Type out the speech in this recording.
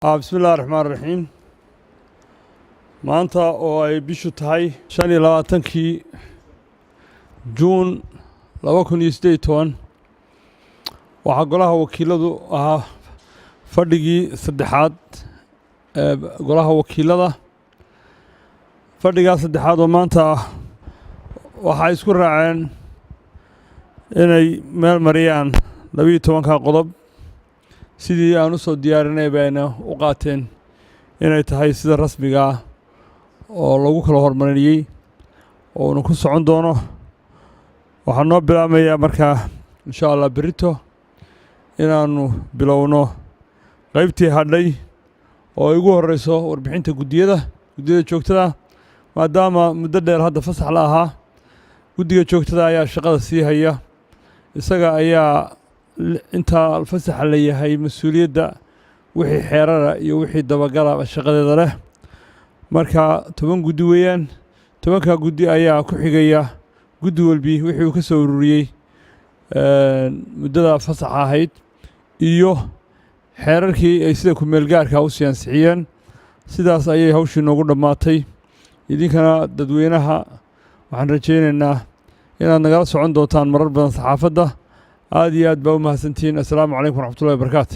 Bismi illahi raxmaan raxiim. Maanta oo ay bishu tahay 25-kii Juun 2018, waxaa golaha wakiiladu ahaa fadhigii saddexaad ee golaha wakiilada. Fadhigaa saddexaad oo maanta ah waxay isku raaceen inay meel mariyaan 12-ka qodob. Sidii aan u soo diyaarinay bayna u qaateen inay tahay sida rasmiga ah oo lagu kala hormariyey oona ku socon doono. Waxaa noo bilaabmayaa markaa, insha Allah, berrito inaannu bilowno qaybtii hadhay oo ay ugu horreyso warbixinta guddiyada joogtada. Maadaama muddo dheer hadda fasax la ahaa, guddiga joogtada ayaa shaqada sii haya. Isaga ayaa intaa fasaxa la yahay mas-uuliyadda wixii xeerara iyo wixii dabagala shaqadeeda leh. Marka 10 guddi weeyaan. 10-kaa guddi ayaa ku xigaya guddi walbi wixii uu ka soo ururiyey muddada fasaxa ahayd iyo xeerarkii ay sida ku-meelgaarka u sii ansixiyeen. Sidaas ayay hawshii noogu dhammaatay. Idinkana dadweynaha waxaan rajaynaynaa inaad nagala socon doontaan marar badan saxaafadda. Aad iyo aad baa u mahadsantihiin. Assalaamu calaykum waraxmatullahi wabarakaatu.